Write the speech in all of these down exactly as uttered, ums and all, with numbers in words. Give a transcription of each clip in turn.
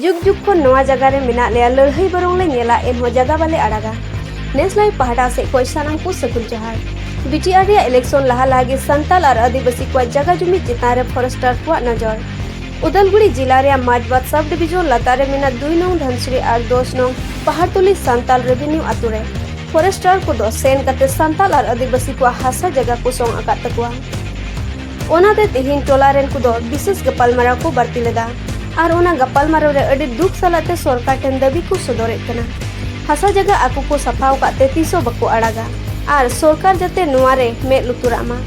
ᱡᱩᱜᱽ ᱡᱩᱜᱽ ᱠᱷᱚᱱ ᱱᱚᱣᱟ ᱡᱟᱭᱜᱟ ᱨᱮ ᱢᱮᱱᱟᱜ ᱞᱮᱭᱟ, ᱞᱟᱹᱲᱦᱟᱹᱭ ᱵᱚᱨᱚᱝ ᱞᱮ ᱧᱮᱞᱟ, ᱮᱱᱦᱚᱸ ᱡᱟᱭᱜᱟ ᱵᱟᱞᱮ ᱟᱲᱟᱜᱟ᱾ ᱱᱮᱥᱞᱟᱭᱤᱵᱷ ᱯᱟᱦᱴᱟ ᱥᱮᱫ ᱠᱷᱚᱱ ᱥᱟᱱᱟᱢ ᱠᱚ ᱥᱟᱹᱜᱩᱱ ᱡᱚᱦᱟᱨ᱾ ᱵᱤᱴᱤᱟᱨ ᱨᱮᱭᱟᱜ ᱤᱞᱮᱠᱥᱚᱱ ᱞᱟᱦᱟ ᱞᱟᱦᱟ ᱜᱮ ᱥᱟᱱᱛᱟᱞ ᱟᱨ ᱟᱹᱫᱤᱵᱟᱹᱥᱤ ᱠᱚᱣᱟᱜ ᱡᱟᱭᱜᱟ ᱡᱩᱢᱤ ᱪᱮᱛᱟᱱ ᱨᱮ ᱯᱷᱚᱨᱮᱥᱴᱟᱨ ᱠᱚᱣᱟᱜ ᱱᱚᱡᱚᱨ᱾ ᱩᱫᱟᱞᱜᱩᱲᱤ ᱡᱤᱞᱟ ᱨᱮᱭᱟᱜ ᱢᱟᱡᱽᱵᱟᱫ ᱥᱟᱵ ᱰᱤᱵᱤᱡᱚᱱ ᱞᱟᱛᱟᱨ ᱨᱮ ᱢᱮᱱᱟᱜ ᱫᱩᱭ ᱱᱚᱝ ᱫᱷᱟᱱᱥᱨᱤ ᱟᱨ ᱫᱚᱥ ᱱᱚᱝ ᱯᱟᱦᱟᱲᱛᱩᱞᱤ ᱥᱟᱱᱛᱟᱞ ᱨᱮᱵᱷᱮᱱᱤᱭᱩ ᱟᱛᱳ ᱨᱮ ᱯᱷᱚᱨᱮᱥᱴᱟᱨ ᱠᱚᱫᱚ ᱥᱮᱱ ᱠᱟᱛᱮ ᱥᱟᱱᱛᱟᱞ ᱟᱨ ᱟᱹᱫᱤᱵᱟᱹᱥᱤ ᱠᱚᱣᱟᱜ ᱦᱟᱥᱟ ᱡᱟᱭᱜᱟ ᱠᱚ ᱥᱚᱝ ᱟᱠᱟᱫ ᱛᱟᱠᱚᱣᱟ᱾ ᱚᱱᱟᱛᱮ ᱛᱮᱦᱮᱧ ᱴᱚᱞᱟ ᱨᱮᱱ ᱠᱚᱫᱚ ᱵᱤᱥᱮᱥ ᱜᱟᱯᱟᱞᱢᱟᱨᱟᱣ ᱠᱚ ᱵᱟᱹᱲᱛᱤ ᱞᱮᱫᱟ ᱟᱨ ᱚᱱᱟ ᱜᱟᱯᱟᱞᱢᱟᱨᱟᱣ ᱨᱮ ᱟᱹᱰᱤ ᱫᱩᱠ ᱥᱟᱞᱟᱜ ᱛᱮ ᱥᱚᱨᱠᱟᱨ ᱴᱷᱮᱱ ᱫᱟᱹᱵᱤ ᱠᱚ ᱥᱚᱫᱚᱨᱮᱫ ᱠᱟᱱᱟ᱾ ᱦᱟᱥᱟ ᱡᱟᱭᱜᱟ ᱟᱠᱚ ᱠᱚ ᱥᱟᱯᱷᱟ ᱟᱠᱟᱫ ᱛᱮ ᱛᱤᱥ ᱦᱚᱸ ᱵᱟᱠᱚ ᱟᱲᱟᱜᱟ ᱟᱨ ᱥᱚᱨᱠᱟᱨ ᱡᱟᱛᱮ ᱱᱚᱣᱟ ᱨᱮ ᱢᱮᱫ ᱞᱩᱛᱩᱨᱟᱜ ᱢᱟ᱾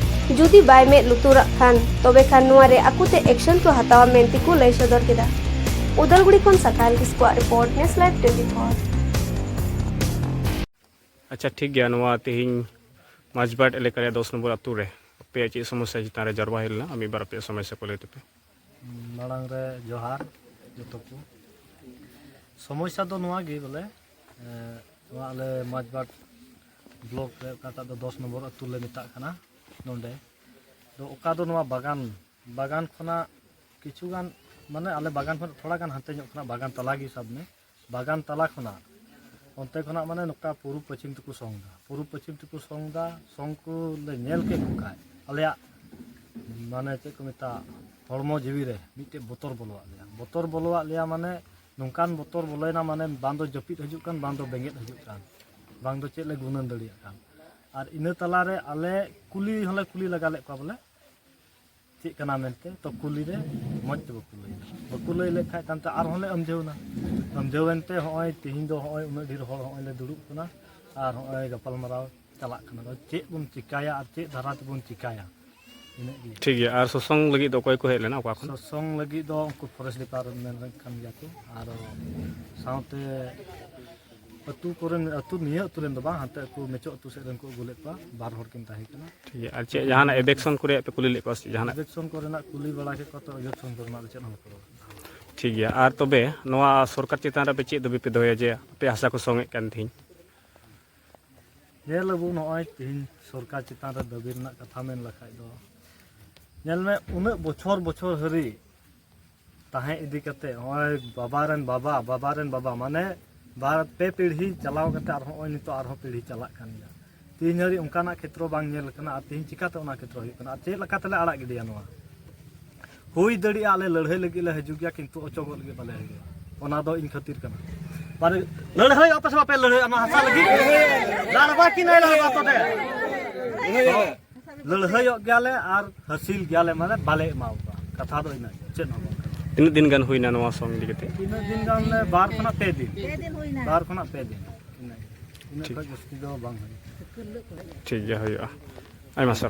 ᱡᱩᱫᱤ ᱵᱟᱭ ᱢᱮᱫ ᱞᱩᱛᱩᱨᱟᱜ ᱠᱷᱟᱱ, ᱛᱚᱵᱮ ᱠᱷᱟᱱ ᱱᱚᱣᱟ ᱨᱮ ᱟᱠᱚ ᱛᱮ ᱮᱠᱥᱚᱱ ᱠᱚ ᱦᱟᱛᱟᱣᱟ ᱢᱮᱱᱛᱮ ᱠᱚ ᱞᱟᱹᱭ ᱥᱚᱫᱚᱨ ᱠᱮᱫᱟ᱾ ᱩᱫᱟᱞᱜᱩᱲᱤ ᱠᱷᱚᱱ ᱥᱟᱠᱷᱟᱭᱟᱞ ᱠᱤᱥᱠᱩᱣᱟᱜ ᱨᱤᱯᱳᱨᱴ, ᱱᱮᱥ ᱞᱟᱭᱤᱵᱷ ᱴᱩᱭᱮᱱᱴᱤ ᱯᱷᱳᱨ᱾ ᱟᱪᱪᱷᱟ, ᱴᱷᱤᱠ ᱜᱮᱭᱟ᱾ ᱱᱚᱣᱟ ᱛᱮᱦᱮᱧ ᱢᱟᱡᱽᱵᱟᱴ ᱮᱞᱟᱠᱟ ᱨᱮᱭᱟᱜ ᱫᱚᱥ ᱱᱚᱢᱵᱚᱨ ᱟᱛᱳ ᱨᱮ ᱟᱯᱮᱭᱟᱜ ᱪᱮᱫ ᱥᱚᱢᱚᱥᱥᱟ ᱪᱮᱛᱟᱱ ᱨᱮ ᱡᱟᱨᱣᱟ ᱦᱩᱭ ᱞᱮᱱᱟ? ᱟᱨ ᱢᱤᱫ ᱵᱟᱨ ᱟᱯᱮᱭᱟᱜ ᱥᱚᱢᱚᱥᱥᱟ ᱠᱚ ᱞᱟᱹᱭ ᱛᱟᱯᱮ᱾ ᱢᱟᱲᱟᱝ ᱨᱮ ᱡᱚᱦᱟᱨ ᱡᱚᱛᱚ ᱠᱚ᱾ ᱥᱚᱢᱚᱥᱥᱟ ᱫᱚ ᱱᱚᱣᱟ ᱜᱮ ᱵᱚᱞᱮ, ᱮ, ᱱᱚᱣᱟ ᱟᱞᱮ ᱢᱟᱡᱽᱵᱟᱴ ᱵᱞᱚᱠ ᱨᱮ ᱚᱠᱟᱴᱟᱜ ᱫᱚ ᱫᱚᱥ ᱱᱚᱢᱵᱚᱨ ᱟᱹᱛᱩ ᱞᱮ ᱢᱮᱛᱟᱜ ᱠᱟᱱᱟ, ᱱᱚᱰᱮ ᱫᱚ ᱚᱠᱟ ᱫᱚ ᱱᱚᱣᱟ ᱵᱟᱜᱟᱱ, ᱵᱟᱜᱟᱱ ᱠᱷᱚᱱᱟᱜ ᱠᱤᱪᱷᱩ ᱜᱟᱱ, ᱢᱟᱱᱮ ᱟᱞᱮ ᱵᱟᱜᱟᱱ ᱠᱷᱚᱱᱟᱜ ᱛᱷᱚᱲᱟ ᱜᱟᱱ ᱦᱟᱱᱛᱮ ᱧᱚᱜ ᱠᱷᱚᱱᱟᱜ ᱵᱟᱜᱟᱱ ᱛᱟᱞᱟ ᱜᱮ ᱥᱟᱵ ᱢᱮ, ᱵᱟᱜᱟᱱ ᱛᱟᱞᱟ ᱠᱷᱚᱱᱟᱜ ᱚᱱᱛᱮ ᱠᱷᱚᱱᱟᱜ ᱢᱟᱱᱮ ᱱᱚᱝᱠᱟ ᱯᱩᱨᱩᱵ ᱯᱚᱪᱷᱤᱢ ᱛᱮᱠᱚ ᱥᱚᱝ ᱮᱫᱟ, ᱯᱩᱨᱩᱵ ᱯᱚᱪᱷᱤᱢ ᱛᱮᱠᱚ ᱥᱚᱝ ᱮᱫᱟ᱾ ᱥᱚᱝ ᱠᱚ ᱞᱮ ᱧᱮᱞ ᱠᱮᱫ ᱠᱚ ᱠᱷᱟᱡ ᱟᱞᱮᱭᱟᱜ ᱢᱟᱱᱮ ᱪᱮᱫ ᱠᱚ ᱢᱮᱛᱟᱜᱼᱟ, ᱦᱚᱲᱢᱚ ᱡᱤᱣᱤ ᱨᱮ ᱢᱤᱫᱴᱮᱡ ᱵᱚᱛᱚᱨ ᱵᱚᱞᱚᱣᱟᱜ ᱞᱮᱭᱟ᱾ ᱵᱚᱛᱚᱨ ᱵᱚᱞᱚᱣᱟᱜ ᱞᱮᱭᱟ ᱢᱟᱱᱮ ᱱᱚᱝᱠᱟᱱ ᱵᱚᱛᱚᱨ ᱵᱚᱞᱚᱭᱮᱱᱟ, ᱢᱟᱱᱮ ᱵᱟᱝ ᱫᱚ ᱡᱟᱹᱯᱤᱫ ᱦᱤᱡᱩᱜ ᱠᱟᱱ, ᱵᱟᱝ ᱫᱚ ᱵᱮᱸᱜᱮᱫ ᱦᱤᱡᱩᱜ ᱠᱟᱱ, ᱵᱟᱝ ᱫᱚ ᱪᱮᱫ ᱞᱮ ᱜᱩᱱᱟᱹᱱ ᱫᱟᱲᱮᱭᱟᱜ ᱠᱟᱱ᱾ ᱟᱨ ᱤᱱᱟᱹ ᱛᱟᱞᱟᱨᱮ ᱟᱞᱮ ᱠᱩᱞᱤ ᱦᱚᱸᱞᱮ ᱠᱩᱞᱤ ᱞᱟᱜᱟ ᱞᱮᱫ ᱠᱚᱣᱟ ᱵᱚᱞᱮ, ᱪᱮᱫ ᱠᱟᱱᱟ ᱢᱮᱱᱛᱮ, ᱛᱚ ᱠᱩᱞᱤ ᱨᱮ ᱢᱚᱡᱽ ᱛᱮ ᱵᱟᱠᱚ ᱞᱟᱹᱭ ᱮᱫᱟ᱾ ᱵᱟᱠᱚ ᱞᱟᱹᱭ ᱞᱮᱫ ᱠᱷᱟᱡ ᱛᱟᱭᱚᱢ ᱛᱮ ᱟᱨᱦᱚᱸ ᱞᱮ ᱟᱹᱢᱡᱷᱟᱹᱣ ᱮᱱᱟ᱾ ᱟᱹᱢᱡᱷᱟᱹᱣ ᱮᱱᱛᱮ ᱦᱚᱸᱜᱼᱚᱭ ᱛᱮᱦᱮᱧ ᱫᱚ ᱦᱚᱸᱜᱼᱚᱭ ᱩᱱᱟᱹᱜ ᱰᱷᱮᱨ ᱦᱚᱲ ᱦᱚᱸᱜᱼᱚᱭ ᱞᱮ ᱫᱩᱲᱩᱵ ᱠᱟᱱᱟ ᱟᱨ ᱦᱚᱸᱜᱼᱚᱭ ᱜᱟᱯᱟᱞᱢᱟᱨᱟᱣ ᱪᱟᱞᱟᱜ ᱠᱟᱱᱟ᱾ ᱟᱫᱚ ᱪᱮᱫ ᱵᱚᱱ ᱪᱤᱠᱟᱭᱟ ᱟᱨ ᱪᱮᱫ ᱫᱷᱟᱨᱟ ᱛᱮᱵᱚᱱ ᱪᱤᱠᱟᱭᱟ, ᱤᱱᱟᱹᱜ ᱜᱮ᱾ ᱴᱷᱤᱠ ᱜᱮᱭᱟ᱾ ᱟᱨ ᱥᱚᱥᱚᱝ ᱞᱟᱹᱜᱤᱫ ᱫᱚ ᱚᱠᱚᱭ ᱠᱚ ᱦᱮᱡ ᱞᱮᱱᱟ, ᱚᱠᱟ ᱠᱷᱚᱱ? ᱥᱚᱥᱚᱝ ᱞᱟᱹᱜᱤᱫ ᱫᱚ ᱩᱱᱠᱩ ᱯᱷᱚᱨᱮᱥᱴ ᱰᱤᱯᱟᱨᱴᱢᱮᱱᱴ ᱨᱮᱱ ᱠᱟᱱ ᱜᱮᱭᱟ ᱠᱚ, ᱟᱨ ᱥᱟᱶᱛᱮ ᱟᱹᱛᱩ ᱠᱚᱨᱮᱱ, ᱟᱹᱛᱩ, ᱱᱤᱭᱟᱹ ᱟᱹᱛᱩ ᱨᱮᱱ ᱫᱚ ᱵᱟᱝ, ᱦᱟᱱᱛᱮ ᱟᱹᱛᱩ ᱢᱮᱪᱚ ᱟᱹᱛᱩ ᱥᱮᱫ ᱨᱮᱱ ᱠᱚ ᱟᱹᱜᱩ ᱞᱮᱫ ᱠᱚᱣᱟ, ᱵᱟᱨ ᱦᱚᱲ ᱠᱤᱱ ᱛᱟᱦᱮᱸ ᱠᱟᱱᱟ᱾ ᱴᱷᱤᱠ ᱜᱮᱭᱟ᱾ ᱟᱨ ᱪᱮᱫ ᱡᱟᱦᱟᱱᱟᱜ ᱮᱵᱮᱠᱥᱚᱱ ᱠᱚ ᱨᱮᱭᱟᱜ ᱯᱮ ᱠᱩᱞᱤ ᱞᱮᱫ ᱠᱚᱣᱟ ᱥᱮ ᱡᱟᱦᱟᱱᱟᱜ? ᱮᱵᱮᱠᱥᱚᱱ ᱠᱚᱨᱮᱱᱟᱜ ᱠᱩᱞᱤ ᱵᱟᱲᱟ ᱠᱮᱫ ᱠᱚᱣᱟ, ᱛᱚ ᱮᱵᱮᱠᱥᱚᱱ ᱠᱚᱨᱮᱱᱟᱜ ᱫᱚ ᱪᱮᱫ ᱦᱚᱸ ᱵᱟᱠᱚ ᱨᱚᱲ ᱠᱟᱱᱟ᱾ ᱴᱷᱤᱠ ᱜᱮᱭᱟ᱾ ᱟᱨ ᱛᱚᱵᱮ ᱱᱚᱣᱟ ᱥᱚᱨᱠᱟᱨ ᱪᱮᱛᱟᱱ ᱨᱮ ᱟᱯᱮ ᱪᱮᱫ ᱫᱟᱹᱵᱤ ᱯᱮ ᱫᱚᱦᱚᱭᱟ ᱡᱮ ᱟᱯᱮ ᱦᱟᱥᱟ ᱠᱚ ᱥᱚᱝ ᱮᱫ ᱠᱟᱱ ᱛᱤᱧ? ᱧᱮᱞ ᱟᱵᱚ ᱱᱚᱜᱼᱚᱭ ᱛᱮᱦᱮᱧ ᱥᱚᱨᱠᱟᱨ ᱪᱮᱛᱟᱱ ᱨᱮ ᱫᱟᱹᱵᱤ ᱨᱮᱱᱟᱜ ᱠᱟᱛᱷᱟ ᱢᱮᱱ ᱞᱮᱠᱷᱟᱡ ᱫᱚ, ᱧᱮᱞ ᱢᱮ, ᱩᱱᱟᱹᱜ ᱵᱚᱪᱷᱚᱨ ᱵᱚᱪᱷᱚᱨ ᱦᱟᱹᱨᱤ ᱛᱟᱦᱮᱸ ᱤᱫᱤ ᱠᱟᱛᱮ ᱱᱚᱜᱼᱚᱭ ᱵᱟᱵᱟ ᱨᱮᱱ ᱵᱟᱵᱟ, ᱵᱟᱵᱟ ᱨᱮᱱ ᱵᱟᱵᱟ, ᱢᱟᱱᱮ ᱵᱟᱨ ᱯᱮ ᱯᱤᱲᱦᱤ ᱪᱟᱞᱟᱣ ᱠᱟᱛᱮ ᱟᱨᱦᱚᱸ ᱱᱚᱜᱼᱚᱭ ᱱᱤᱛᱚᱜ ᱟᱨᱦᱚᱸ ᱯᱤᱲᱦᱤ ᱪᱟᱞᱟᱜ ᱠᱟᱱ ᱜᱮᱭᱟ᱾ ᱛᱮᱦᱮᱧ ᱦᱟᱹᱨᱤᱡ ᱚᱱᱠᱟᱱᱟᱜ ᱠᱷᱮᱛᱨᱚ ᱵᱟᱝ ᱧᱮᱞ ᱠᱟᱱᱟ, ᱟᱨ ᱛᱮᱦᱮᱧ ᱪᱤᱠᱟᱹᱛᱮ ᱚᱱᱟ ᱠᱷᱮᱛᱨᱚ ᱦᱩᱭᱩᱜ ᱠᱟᱱᱟ, ᱟᱨ ᱪᱮᱫ ᱞᱮᱠᱟ ᱛᱮᱞᱮ ᱟᱲᱟᱜ ᱜᱤᱰᱤᱭᱟ ᱱᱚᱣᱟ? ᱦᱩᱭ ᱫᱟᱲᱮᱭᱟᱜᱼᱟ ᱟᱞᱮ ᱞᱟᱹᱲᱦᱟᱹᱭ ᱞᱟᱹᱜᱤᱫ ᱞᱮ ᱦᱤᱡᱩᱜ ᱜᱮᱭᱟ, ᱠᱤᱱᱛᱩ ᱚᱪᱚᱜᱚᱜ ᱞᱟᱹᱜᱤᱫ ᱵᱟᱞᱮ ᱦᱤᱡᱩᱜᱼᱟ᱾ ᱚᱱᱟ ᱫᱚ ᱤᱧ ᱠᱷᱟᱹᱛᱤᱨ ᱠᱟᱱᱟ᱾ ᱢᱟᱱᱮ ᱞᱟᱹᱲᱦᱟᱹᱭ ᱟᱯᱮ ᱥᱮ ᱵᱟᱯᱮ ᱞᱟᱹᱲᱦᱟᱹᱭᱟ ᱱᱚᱣᱟ ᱦᱟᱥᱟ ᱞᱟᱹᱜᱤᱫ? ᱞᱟᱲᱵᱟ ᱠᱤ ᱱᱟᱭ ᱞᱟᱲᱵᱟ ᱛᱚ ᱫᱮ? ᱞᱟᱹᱲᱦᱟᱹᱭᱚᱜ ᱜᱮᱭᱟᱞᱮ ᱟᱨ ᱦᱟᱹᱥᱤᱞ ᱜᱮᱭᱟᱞᱮ, ᱢᱟᱱᱮ ᱵᱟᱞᱮ ᱮᱢᱟ ᱠᱚᱣᱟ᱾ ᱠᱟᱛᱷᱟ ᱫᱚ ᱤᱱᱟᱹ ᱜᱮ, ᱪᱮᱫ ᱦᱚᱸ ᱵᱟᱝ ᱠᱟᱱᱟ᱾ ᱛᱤᱱᱟᱹᱜ ᱫᱤᱱ ᱜᱟᱱ ᱦᱩᱭᱱᱟ ᱱᱚᱣᱟ ᱥᱚᱝ ᱤᱫᱤ ᱠᱟᱛᱮ? ᱛᱤᱱᱟᱹᱜ ᱫᱤᱱ ᱜᱟᱱ ᱞᱮ, ᱵᱟᱨ ᱠᱷᱚᱱᱟᱜ ᱯᱮ ᱫᱤᱱ᱾ ᱯᱮ ᱫᱤᱱ ᱦᱩᱭᱱᱟ᱾ ᱵᱟᱨ ᱠᱷᱚᱱᱟᱜ ᱯᱮ ᱫᱤᱱ᱾ ᱤᱱᱟᱹ ᱜᱮ᱾ ᱤᱱᱟᱹ ᱴᱷᱤᱠ᱾ ᱠᱷᱚᱱ ᱡᱟᱹᱥᱛᱤ ᱫᱚ ᱵᱟᱝ ᱦᱩᱭᱩᱜᱼᱟ᱾ ᱴᱷᱤᱠ ᱜᱮᱭᱟ, ᱦᱩᱭᱩᱜᱼᱟ᱾ ᱟᱭᱢᱟ ᱥᱟᱨᱦᱟᱣ᱾